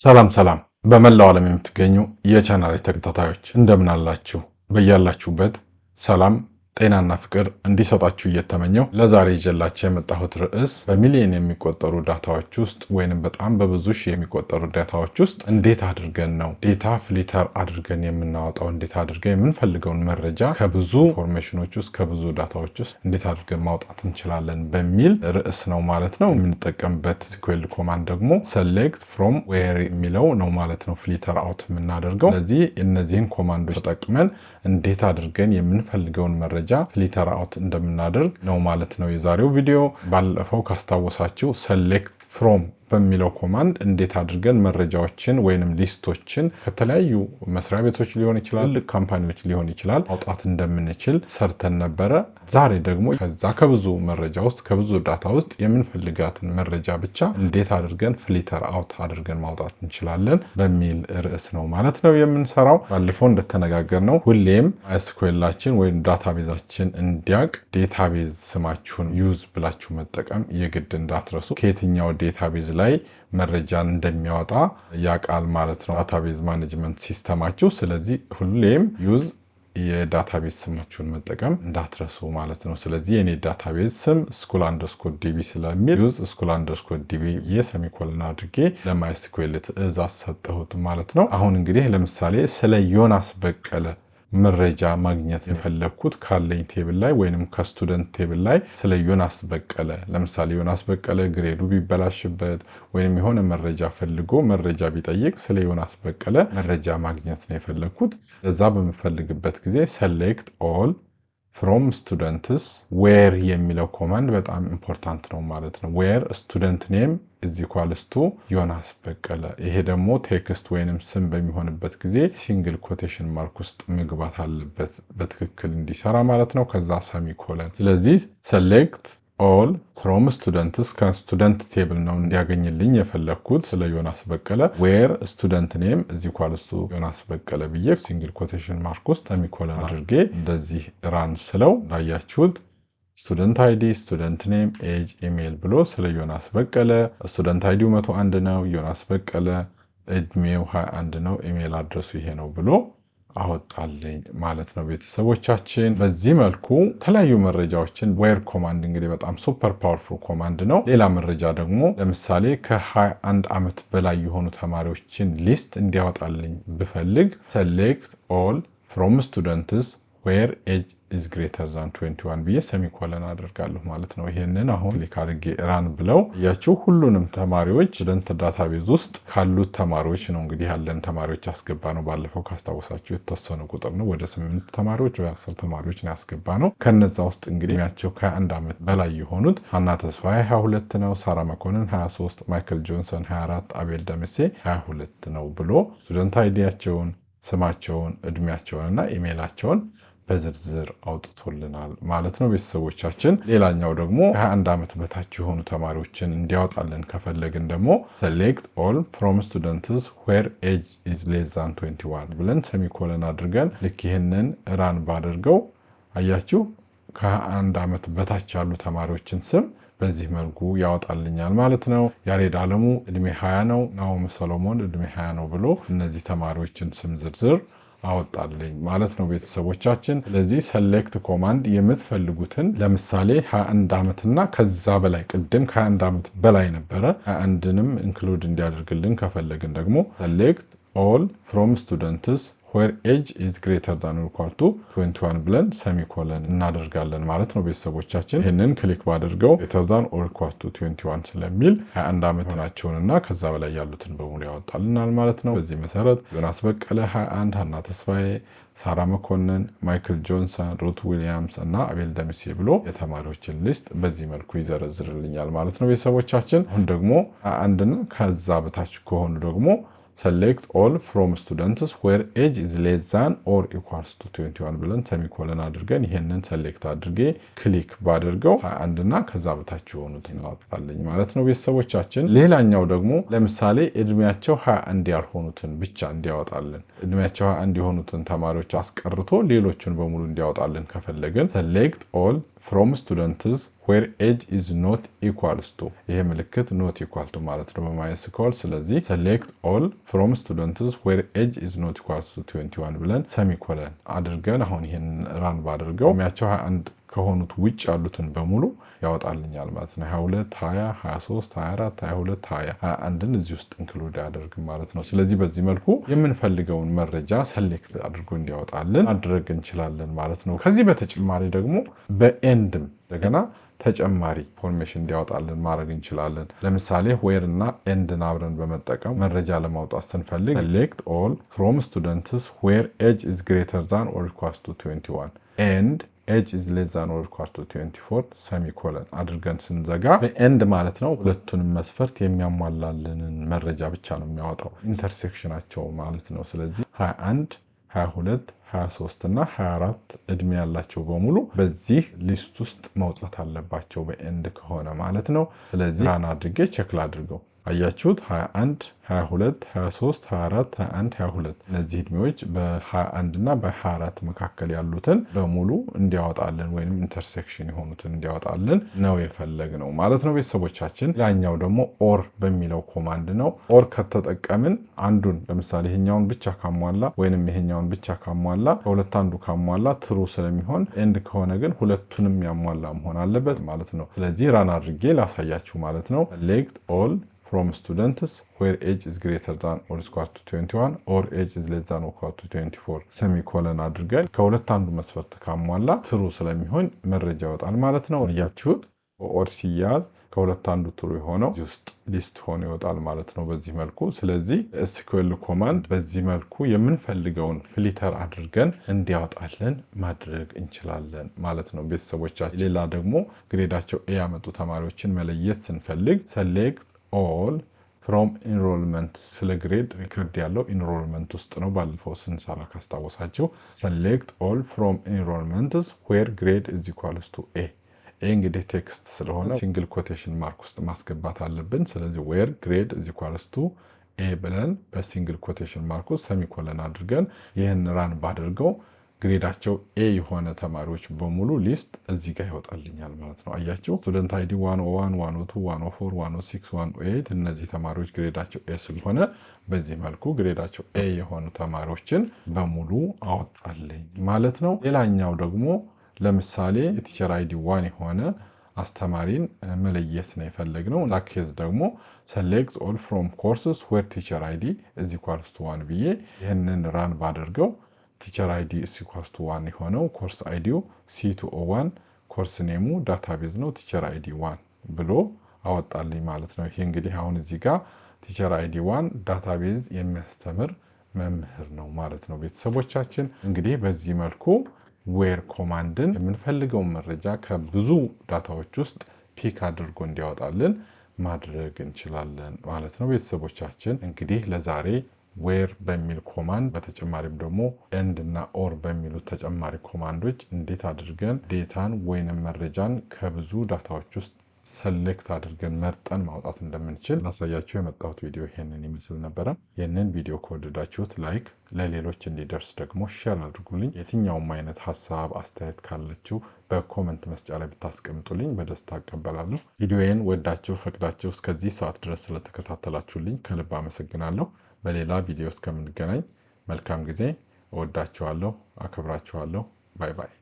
ሰላም ሰላም፣ በመላው ዓለም የምትገኙ የቻናሌ ተከታታዮች እንደምን አላችሁ? በያላችሁበት ሰላም፣ ጤናና ፍቅር እንዲሰጣችሁ እየተመኘሁ ለዛሬ ይዤላችሁ የመጣሁት ርዕስ በሚሊዮን የሚቆጠሩ ዳታዎች ውስጥ ወይንም በጣም በብዙ ሺህ የሚቆጠሩ ዳታዎች ውስጥ እንዴት አድርገን ነው data filter አድርገን የምናወጣው፣ እንዴት አድርገን የምንፈልገውን መረጃ ከብዙ information ኖች ውስጥ፣ ከብዙ ዳታዎች ውስጥ እንዴት አድርገን ማውጣት እንችላለን በሚል ርዕስ ነው ማለት ነው። የምንጠቀምበት SQL command ደግሞ select from where የሚለው ነው ማለት ነው፣ filter out የምናደርገው። ስለዚህ እነዚህን command ኦች ተጠቅመን እንዴት አድርገን የምንፈልገውን መረጃ filter out እንደምናደርግ ነው ማለት ነው የዛሬው ቪዲዮ። ባለፈው ካስታወሳችሁ select from በሚለው command እንዴት አድርገን መረጃዎችን ወይንም list ኦችን ከተለያዩ መስሪያ ቤቶች ሊሆን ይችላል፣ ትልቅ company ዎች ሊሆን ይችላል ማውጣት እንደምንችል ሰርተን ነበረ። ዛሬ ደግሞ ከዛ ከብዙ መረጃ ውስጥ፣ ከብዙ ዳታ ውስጥ የምንፈልጋትን መረጃ ብቻ እንዴት አድርገን filter out አድርገን ማውጣት እንችላለን በሚል ርዕስ ነው ማለት ነው የምንሰራው። ባለፈው እንደተነጋገርነው ሁሌም MySQL ኣችን ወይም database ኣችን እንዲያቅ database ስማችሁን use ብላችሁ መጠቀም የግድ እንዳትረሱ። ከየትኛው database ላይ መረጃን እንደሚያወጣ ያውቃል ማለት ነው database management system ኣችሁ። ስለዚህ ሁሌም use የ database ስማችሁን መጠቀም እንዳትረሱ ማለት ነው። ስለዚህ የኔ database ስም school_db ስለሚል use school_db የ semicolon አድርጌ ለ MySQL ትዕዛዝ ሰጠሁት ማለት ነው። አሁን እንግዲህ ለምሳሌ ስለ ዮናስ በቀለ መረጃ ማግኘት የፈለግኩት ካለኝ table ላይ ወይንም ከ student table ላይ ስለ ዮናስ በቀለ፣ ለምሳሌ ዮናስ በቀለ grade ኡ ቢበላሽበት ወይንም የሆነ መረጃ ፈልጎ መረጃ ቢጠይቅ ስለ ዮናስ በቀለ መረጃ ማግኘት ነው የፈለግኩት። ለዛ በምፈልግበት ጊዜ select all from students where የሚለው command በጣም important ነው ማለት ነው። Where student name is equals to ዮናስ በቀለ። ይሄ ደግሞ text ወይንም ስም በሚሆንበት ጊዜ single quotation mark ውስጥ መግባት አለበት በትክክል እንዲሰራ ማለት ነው። ከዛ semicolon። ስለዚህ select all from students ከ student table ነው እንዲያገኝልኝ የፈለግኩት ስለ ዮናስ በቀለ፣ where student name is equals to ዮናስ በቀለ ብዬ single quotation mark ውስጥ semicolon አድርጌ እንደዚህ run ስለው እንዳያችሁት student ID፣ student name፣ age፣ email ብሎ ስለ ዮናስ በቀለ student ID ው 101 ነው፣ ዮናስ በቀለ እድሜው 21 ነው፣ email address ኡ ይሄ ነው ብሎ አወጣልኝ ማለት ነው። ቤተሰቦቻችን፣ በዚህ መልኩ የተለያዩ መረጃዎችን where command እንግዲህ በጣም super powerful command ነው። ሌላ መረጃ ደግሞ ለምሳሌ ከ21 ዓመት በላይ የሆኑ ተማሪዎችን list እንዲያወጣልኝ ብፈልግ select all from students where age is greater than 21 ብዬ semicolon አደርጋለሁ ማለት ነው። ይሄንን አሁን click አድርጌ run ብለው እያችሁ ሁሉንም ተማሪዎች student database ውስጥ ካሉት ተማሪዎች ነው እንግዲህ ያለን ተማሪዎች ያስገባነው። ባለፈው ካስታወሳችሁ የተወሰኑ ቁጥር ነው። ወደ ስምንት ተማሪዎች ወይ 10 ተማሪዎች ነው ያስገባነው። ከነዛ ውስጥ እንግዲህ እድሜያቸው ከ21 ዓመት በላይ የሆኑት ሀና ተስፋዬ 22 ነው፣ ሳራ መኮንን 23፣ ማይክል ጆንሰን 24፣ አቤል ደምሴ 22 ነው ብሎ student ID ያቸውን፣ ስማቸውን፣ እድሜያቸውን እና ኢሜይላቸውን በዝርዝር አውጥቶልናል ማለት ነው ቤተሰቦቻችን። ሌላኛው ደግሞ ከ21 ዓመት በታች የሆኑ ተማሪዎችን እንዲያወጣልን ከፈለግን ደግሞ select all from students where age is less than 21 ብለን semicolon አድርገን ልክ ይህንን run ባደርገው አያችሁ ከ21 ዓመት በታች ያሉ ተማሪዎችን ስም በዚህ መልኩ ያወጣልኛል ማለት ነው። ያሬድ አለሙ እድሜ 20 ነው። ናኦም ሰሎሞን እድሜ 20 ነው ብሎ እነዚህ ተማሪዎችን ስም ዝርዝር አወጣልኝ ማለት ነው ቤተሰቦቻችን። ስለዚህ select command የምትፈልጉትን ለምሳሌ 21 ዓመትና ከዛ በላይ፣ ቅድም ከ21 ዓመት በላይ ነበረ፣ 21ንም include እንዲያደርግልን ከፈለግን ደግሞ select all from students where age is greater than or equal to 21 ብለን semicolon እናደርጋለን ማለት ነው ቤተሰቦቻችን። ይህንን click ባደርገው greater than or equal to 21 ስለሚል 21 ዓመት የሆናቸውንና ከዛ በላይ ያሉትን በሙሉ ያወጣልናል ማለት ነው። በዚህ መሰረት ዮናስ በቀለ 21፣ ሀና ተስፋዬ፣ ሳራ መኮንን፣ ማይክል ጆንሰን፣ ሩት ዊሊያምስ እና አቤል ደምሴ ብሎ የተማሪዎችን list በዚህ መልኩ ይዘረዝርልኛል ማለት ነው ቤተሰቦቻችን። አሁን ደግሞ 21ና ከዛ በታች ከሆኑ ደግሞ select all from students where age is less than or equals to 21 ብለን semicolon አድርገን ይሄንን select አድርጌ click ባደርገው 21 እና ከዛ በታች የሆኑትን ያወጣልኝ ማለት ነው ቤተሰቦቻችን። ሌላኛው ደግሞ ለምሳሌ እድሜያቸው 21 ያልሆኑትን ብቻ እንዲያወጣልን፣ እድሜያቸው 21 የሆኑትን ተማሪዎች አስቀርቶ ሌሎቹን በሙሉ እንዲያወጣልን ከፈለግን select all from students where age is not equals to፣ ይሄ ምልክት not equal to ማለት ነው በ MySQL። ስለዚህ select all from students where age is not equals to 21 ብለን semicolon አድርገን አሁን ይሄን run ባድርገው እድሜያቸው 21 ከሆኑት ውጭ ያሉትን በሙሉ ያወጣልኛል ማለት ነው። 22፣ 20፣ 23፣ 24፣ 22፣ 20፣ 21ን እዚህ ውስጥ include አያደርግም ማለት ነው። ስለዚህ በዚህ መልኩ የምንፈልገውን መረጃ select አድርጎ እንዲያወጣልን ማድረግ እንችላለን ማለት ነው። ከዚህ በተጨማሪ ደግሞ በ and ም እንደገና ተጨማሪ information እንዲያወጣልን ማድረግ እንችላለን። ለምሳሌ where እና and ን አብረን በመጠቀም መረጃ ለማውጣት ስንፈልግ select all from students where age is greater than or equals to 21 and age is less than or equal to 24 semicolon አድርገን ስንዘጋ በ and ማለት ነው ሁለቱንም መስፈርት የሚያሟላልንን መረጃ ብቻ ነው የሚያወጣው፣ intersection ኣቸው ማለት ነው። ስለዚህ 21፣ 22፣ 23 እና 24 እድሜ ያላቸው በሙሉ በዚህ list ውስጥ መውጣት አለባቸው በ and ከሆነ ማለት ነው። ስለዚህ run አድርጌ check ላድርገው። አያችሁት? 21፣ 22፣ 23፣ 24፣ 21፣ 22፣ እነዚህ እድሜዎች በ21 እና በ24 መካከል ያሉትን በሙሉ እንዲያወጣልን ወይም intersection የሆኑትን እንዲያወጣልን ነው የፈለግነው ማለት ነው ቤተሰቦቻችን። ሌላኛው ደግሞ or በሚለው command ነው። Or ከተጠቀምን አንዱን ለምሳሌ ይሄኛውን ብቻ ካሟላ ወይንም ይሄኛውን ብቻ ካሟላ፣ ከሁለት አንዱ ካሟላ true ስለሚሆን፣ and ከሆነ ግን ሁለቱንም ያሟላ መሆን አለበት ማለት ነው። ስለዚህ run አድርጌ ላሳያችሁ ማለት ነው። Select all from students where age is greater than or equal to 21 or age is less than or equal to 24 semicolon አድርገን ከሁለት አንዱ መስፈርት ካሟላ true ስለሚሆን መረጃ ይወጣል ማለት ነው። እያችሁት በ or ሲያዝ ከሁለት አንዱ true የሆነው እዚህ ውስጥ list ሆኖ ይወጣል ማለት ነው በዚህ መልኩ። ስለዚህ SQL command በዚህ መልኩ የምንፈልገውን filter አድርገን እንዲያወጣልን ማድረግ እንችላለን ማለት ነው ቤተሰቦቻችን። ሌላ ደግሞ grade ኣቸው A ያመጡ ተማሪዎችን መለየት ስንፈልግ select all from enrollment፣ ስለ grade record ያለው enrollment ውስጥ ነው። ባለፈው ስንሰራ ካስታወሳችሁ select all from enrollments where grade is equals to A። A እንግዲህ text ስለሆነ single quotation mark ውስጥ ማስገባት አለብን። ስለዚህ where grade is equals to A ብለን በ single quotation mark ውስጥ semicolon አድርገን ይህን run ባድርገው grade ኣቸው A የሆነ ተማሪዎች በሙሉ list እዚህ ጋር ይወጣልኛል ማለት ነው። አያችሁ፣ student ID 101፣ 102፣ 104፣ 106፣ 108፣ እነዚህ ተማሪዎች grade ኣቸው A ስለሆነ በዚህ መልኩ grade ኣቸው A የሆኑ ተማሪዎችን በሙሉ አወጣልኝ ማለት ነው። ሌላኛው ደግሞ ለምሳሌ የ teacher ID 1 የሆነ አስተማሪን መለየት ነው የፈለግነው። That case ደግሞ select all from courses where teacher ID is equals to 1 ብዬ ይህንን run ባደርገው teacher ID is equals to 1 የሆነው course ID ው C201፣ course name ኡ database ነው፣ teacher ID 1 ብሎ አወጣልኝ ማለት ነው። ይሄ እንግዲህ አሁን እዚህ ጋር teacher ID 1 database የሚያስተምር መምህር ነው ማለት ነው። ቤተሰቦቻችን፣ እንግዲህ በዚህ መልኩ where command ን የምንፈልገውን መረጃ ከብዙ data ዎች ውስጥ pick አድርጎ እንዲያወጣልን ማድረግ እንችላለን ማለት ነው። ቤተሰቦቻችን፣ እንግዲህ ለዛሬ where በሚል command በተጨማሪም ደግሞ and እና or በሚሉ ተጨማሪ command ኦች እንዴት አድርገን data ን ወይንም መረጃን ከብዙ data ዎች ውስጥ select አድርገን መርጠን ማውጣት እንደምንችል ላሳያችሁ የመጣሁት ቪዲዮ ይሄንን ይመስል ነበረ። ይህንን ቪዲዮ ከወደዳችሁት like፣ ለሌሎች እንዲደርስ ደግሞ share አድርጉልኝ። የትኛውም አይነት ሀሳብ አስተያየት ካላችሁ በ comment መስጫ ላይ ብታስቀምጡልኝ በደስታ እቀበላለሁ። ቪዲዮዬን ወዳችሁ ፈቅዳችሁ እስከዚህ ሰዓት ድረስ ስለተከታተላችሁልኝ ከልብ አመሰግናለሁ። በሌላ ቪዲዮ እስከምንገናኝ መልካም ጊዜ። እወዳችኋለሁ፣ አከብራችኋለሁ። Bye bye።